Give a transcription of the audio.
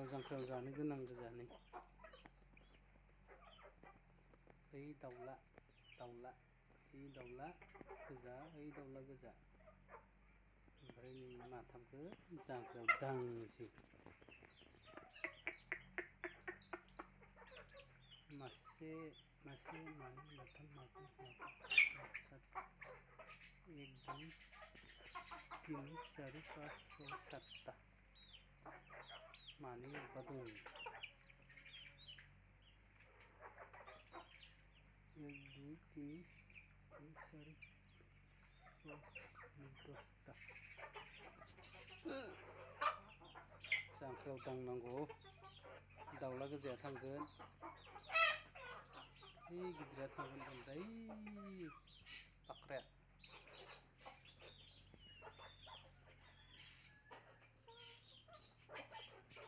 Kalau jangkau jani genang jani. Hei daula goजा hei daula goजा. Oमफ्राय नि माथामखौ jangkau दांसै. मासे मानै माथाम सात 1 2 3 4 5 6 7 ता मानै अबा दं 1 2 3 4 10 ता jangkau दांनांगौ दाउला गोजाया थांगोन गिदिरा थांगोन ओमफ्राय बाख्राया